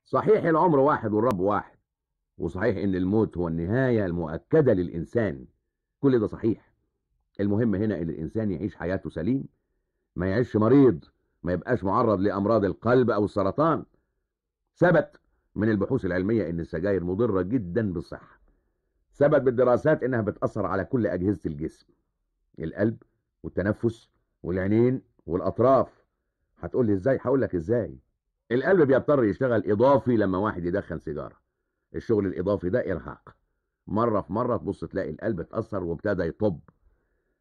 صحيح العمر واحد والرب واحد، وصحيح ان الموت هو النهاية المؤكدة للإنسان، كل ده صحيح. المهم هنا ان الإنسان يعيش حياته سليم، ما يعيش مريض، ما يبقاش معرض لأمراض القلب أو السرطان. ثبت من البحوث العلمية ان السجاير مضرة جدا بالصحة. ثبت بالدراسات انها بتأثر على كل أجهزة الجسم، القلب والتنفس والعينين والأطراف. هتقول لي ازاي؟ هقول لك ازاي. القلب بيضطر يشتغل إضافي لما واحد يدخن سيجارة. الشغل الإضافي ده إرهاق. مرة في مرة تبص تلاقي القلب اتأثر وابتدى يطب.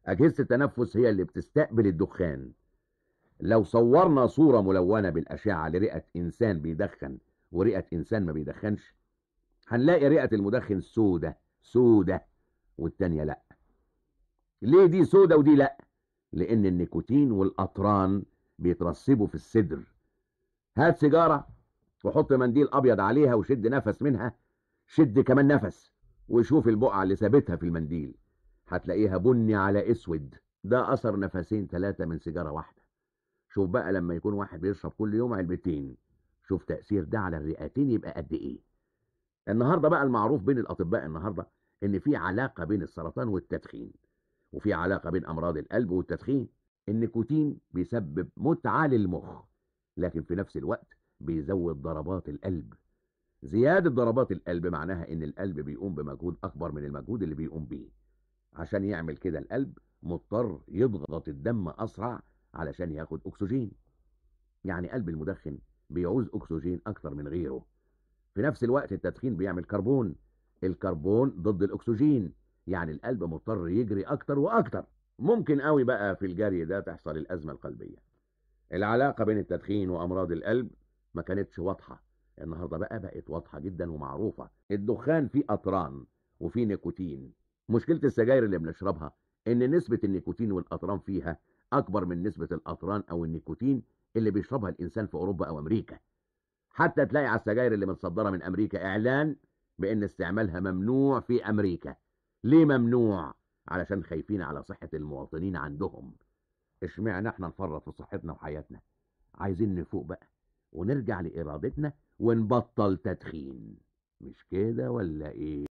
أجهزة التنفس هي اللي بتستقبل الدخان. لو صورنا صورة ملونة بالأشعة لرئة إنسان بيدخن ورئة إنسان ما بيدخنش، هنلاقي رئة المدخن سودة سودة والتانية لأ. ليه دي سودة ودي لأ؟ لأن النيكوتين والأطران بيترسبوا في الصدر. هات سيجارة وحط منديل أبيض عليها وشد نفس منها، شد كمان نفس، وشوف البقعة اللي سابتها في المنديل، هتلاقيها بني على أسود. ده أثر نفسين ثلاثة من سيجارة واحدة. شوف بقى لما يكون واحد بيشرب كل يوم علبتين، شوف تأثير ده على الرئتين يبقى قد إيه. النهاردة بقى المعروف بين الأطباء النهاردة إن في علاقة بين السرطان والتدخين، وفي علاقة بين أمراض القلب والتدخين. النيكوتين بيسبب متعة للمخ، لكن في نفس الوقت بيزود ضربات القلب. زيادة ضربات القلب معناها إن القلب بيقوم بمجهود أكبر من المجهود اللي بيقوم بيه. عشان يعمل كده القلب مضطر يضغط الدم أسرع علشان ياخد أكسجين. يعني قلب المدخن بيعوز أكسجين أكتر من غيره. في نفس الوقت التدخين بيعمل كربون، الكربون ضد الأكسجين، يعني القلب مضطر يجري أكتر وأكتر. ممكن قوي بقى في الجري ده تحصل الأزمة القلبية. العلاقة بين التدخين وأمراض القلب ما كانتش واضحة، النهاردة بقى بقت واضحة جدا ومعروفة. الدخان فيه أطران وفيه نيكوتين. مشكلة السجاير اللي بنشربها إن نسبة النيكوتين والأطران فيها أكبر من نسبة الأطران أو النيكوتين اللي بيشربها الإنسان في أوروبا أو أمريكا. حتى تلاقي على السجاير اللي متصدرة من أمريكا إعلان بإن استعمالها ممنوع في أمريكا. ليه ممنوع؟ علشان خايفين على صحة المواطنين عندهم. اشمعنى احنا نفرط في صحتنا وحياتنا؟ عايزين نفوق بقى ونرجع لإرادتنا ونبطل تدخين، مش كده ولا ايه؟